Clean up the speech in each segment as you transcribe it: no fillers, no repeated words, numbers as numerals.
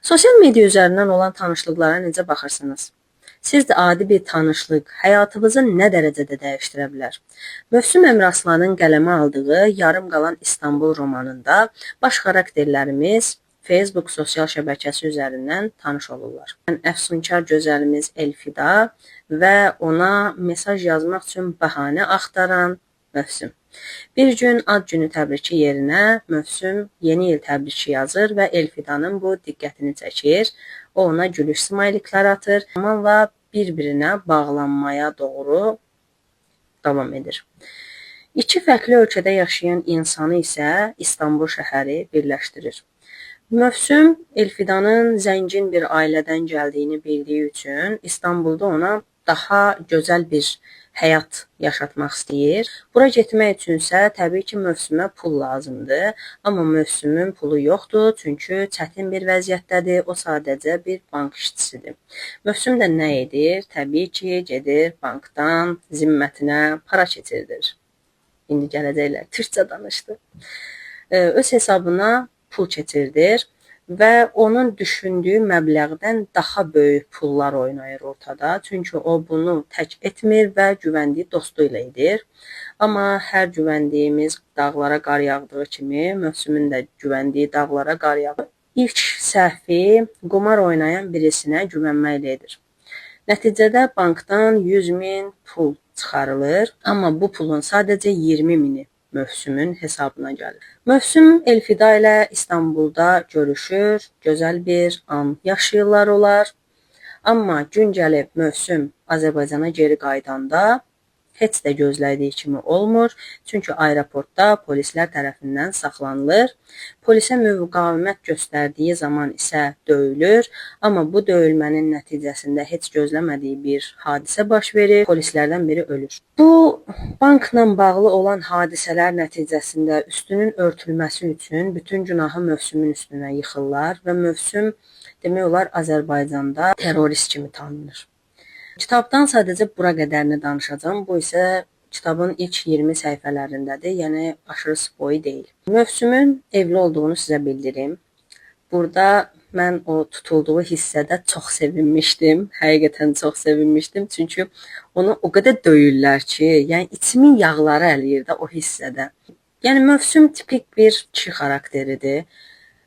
Sosial media üzərindən olan tanışlıqlara necə baxırsınız? Siz də adi bir tanışlıq həyatınızı nə dərəcədə dəyişdirə bilər? Mövsüm Əmiraslanın qələmə aldığı Yarım Qalan İstanbul romanında baş xarakterlərimiz Facebook sosial şəbəkəsi üzərindən tanış olurlar. Əfsunkar gözəlimiz Elfida və ona mesaj yazmaq üçün bəhanə axtaran Mövsüm. Bir gün ad günü təbriki yerinə Mövsüm yeni il təbriki yazır və Elfidanın bu diqqətini çəkir. O ona gülüş smayliklər atır. Zamanla bir-birinə bağlanmaya doğru davam edir. İki fərqli ölkədə yaşayan insanı isə İstanbul şəhəri birləşdirir. Mövsüm Elfidanın zəngin bir ailədən gəldiyini bildiyi üçün İstanbulda ona daha gözəl bir həyat yaşatmaq istəyir. Bura getmək üçünsə təbii ki, Mövsümə pul lazımdır. Amma Mövsümün pulu yoxdur, çünki çətin bir vəziyyətdədir. O sadəcə bir bank işçisidir. Mövsüm də nə edir? Təbii ki, gedir bankdan zimmətinə para keçirdir. İndi gələcəklər. Türkcə danışdı. Öz hesabına pul keçirdir və onun düşündüyü məbləğdən daha böyük pullar oynayır ortada. Çünki o bunu tək etmir və güvəndiyi dostu ilə edir. Amma hər güvəndiyimiz dağlara qar yağdığı kimi, Mövsümün də güvəndiyi dağlara qar yağır. İlk səhvi qumar oynayan birisinə güvənməklə edir. Nəticədə bankdan 100 min pul çıxarılır, amma bu pulun sadəcə 20 mini Mövsümün hesabına gəlir. Mövsüm Elfida ilə İstanbulda görüşür, gözəl bir an yaşayırlar onlar. Amma gün gəlib Mövsüm Azərbaycana geri qayıdanda heç də gözlədiyi kimi olmur. Çünki aeroportda polislər tərəfindən saxlanılır. Polisə müqavimət göstərdiyi zaman isə döyülür. Amma bu döyülmənin nəticəsində heç gözləmədiyi bir hadisə baş verir. Polislərdən biri ölür. Bu bankla bağlı olan hadisələr nəticəsində üstünün örtülməsi üçün bütün günahı Mövsümün üstünə yıxırlar və Mövsüm demək olar Azərbaycanda terrorist kimi tanınır. Kitabdan sadəcə bura qədərini danışacağam. Bu isə kitabın ilk 20 səhifələrindədir. Yəni aşırı spoy deyil. Mövsümün evli olduğunu sizə bildirim. Burada mən o tutulduğu hissədə çox sevinmişdim. Həqiqətən çox sevinmişdim. Çünki onu o qədər döyürlər ki, yəni içimin yağları əliyir də o hissədə. Yəni Mövsüm tipik bir kişi xarakteridir.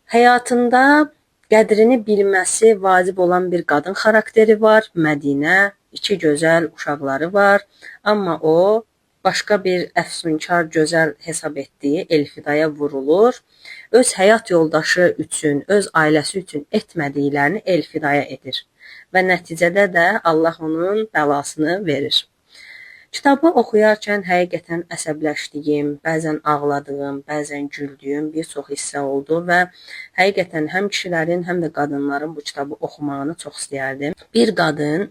Həyatında qədrini bilməsi vacib olan bir qadın xarakteri var. Mədinə, iki gözəl uşaqları var. Amma o başqa bir əfsunkar gözəl hesab etdiyi Elfidaya vurulur. Öz həyat yoldaşı üçün, öz ailəsi üçün etmədiklərini Elfidaya edir və nəticədə də Allah onun bəlasını verir. Kitabı oxuyarkən həqiqətən əsəbləşdiyim, bəzən ağladığım, bəzən güldüyüm bir çox hissə oldu və həqiqətən həm kişilərin, həm də qadınların bu kitabı oxumağını çox istəyərdim. Bir qadın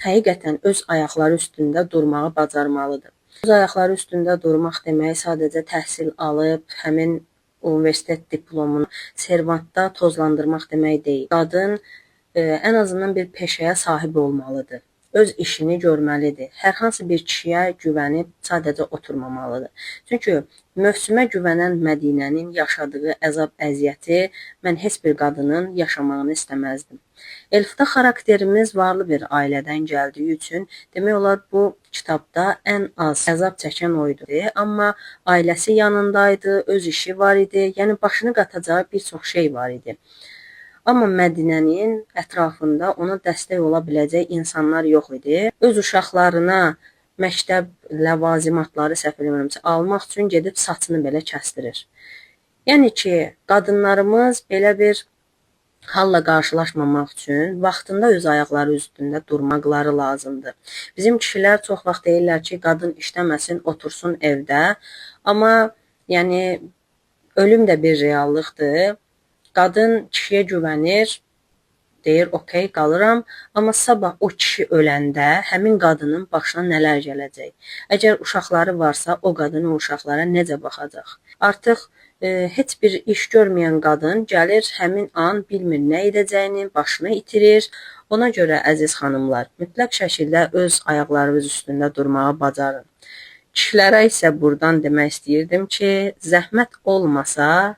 həqiqətən öz ayaqları üstündə durmağı bacarmalıdır. Öz ayaqları üstündə durmaq demək sadəcə təhsil alıb həmin universitet diplomunu servantda tozlandırmaq demək deyil. Qadın ən azından bir peşəyə sahib olmalıdır. Öz işini görməlidir. Hər hansı bir kişiyə güvənib sadəcə oturmamalıdır. Çünki Mövsümə güvənən Mədinənin yaşadığı əzab-əziyyəti mən heç bir qadının yaşamağını istəməzdim. Elfida xarakterimiz varlı bir ailədən gəldiyi üçün demək olar bu kitabda ən az əzab çəkən o idi. Amma ailəsi yanındaydı, öz işi var idi, yəni başını qatacağı bir çox şey var idi. Amma Mədinənin ətrafında ona dəstək ola biləcək insanlar yox idi. Öz uşaqlarına məktəb ləvazimatları səhv eləmirəmsə almaq üçün gedib saçını belə kəsdirir. Yəni ki, qadınlarımız belə bir halla qarşılaşmamaq üçün vaxtında öz ayaqları üstündə durmaqları lazımdır. Bizim kişilər çox vaxt deyirlər ki, qadın işləməsin, otursun evdə. Amma yəni ölüm də bir reallıqdır. Qadın kişiyə güvənir, deyir, okey, qalıram, amma sabah o kişi öləndə həmin qadının başına nələr gələcək? Əgər uşaqları varsa, o qadın o uşaqlara necə baxacaq? Artıq heç bir iş görməyən qadın gəlir həmin an bilmir nə edəcəyini, başını itirir. Ona görə əziz xanımlar, mütləq şəkildə öz ayaqlarınız üstündə durmağı bacarın. Kişilərə isə burdan demək istəyirdim ki, zəhmət olmasa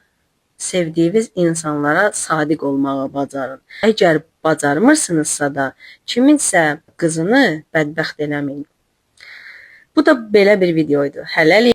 Sevdiyiniz insanlara sadiq olmağı bacarın. Əgər bacarmırsınızsa da kiminsə qızını bədbəxt eləməyin. Bu da belə bir video idi. Hələlik.